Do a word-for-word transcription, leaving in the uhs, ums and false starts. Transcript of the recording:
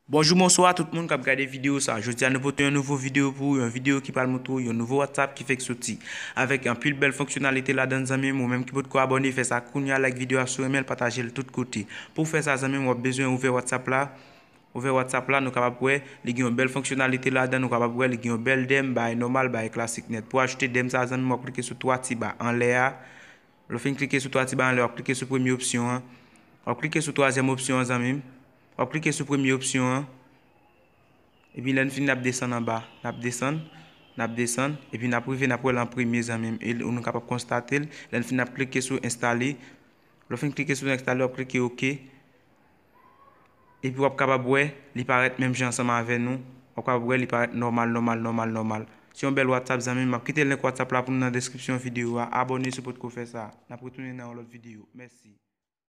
Bonjou, bonswa tout moun k ap gade videyo sa. Jodi a nou pote yon nouvo videyo pou ou, yon videyo ki pral montre w yon nouvo WhatsApp ki fèk soti. Avèk anpil bèl fonksyonalite ladan l, zanmi m. Ou menm ki potko abòne, fè sa kounye a, like videyo a si w renmen l, pataje l tout kote. Pou w fè sa, zanmi m, w ap bezwen ouvè WhatsApp la. Ouvè WhatsApp la, nou kapab wè, li gen yon bèl fonksyonalite ladan, nou kapab wè, li gen yon bèl dèm, bagay nòmal, bagay klasik nèt. Pou ajoute dèm sa, zanmi m, w ap klike sou twa ti ba anlè a. Lè w fin klike sou twa ti ba anlè, w ap klike sou premye opsyon an. W ap klike sou twazyèm opsyon an, zanmi m. W ap klike sou premye opsyon an. Epi lè n fin, n ap desann anba. N ap desann, n ap desann. Epi n ap rive, n ap wè l an premye, zanmi m. E nou kapab konstate l. Lè n fin, n ap klike sou enstale. Lè w fin klike sou enstale, w ap klike oke. Epi w ap kapab wè, li parèt menm jan ansanm avè nou. W ap kapab wè, li parèt nòmal, nòmal, nòmal, nòmal. Se yon bèl WhatsApp, zanmi m. M ap kite link WhatsApp la pou nou nan deskripsyon videyo a. Abòne si w potko fè sa. N ap retounen nan yon lòt videyo. Mèsi.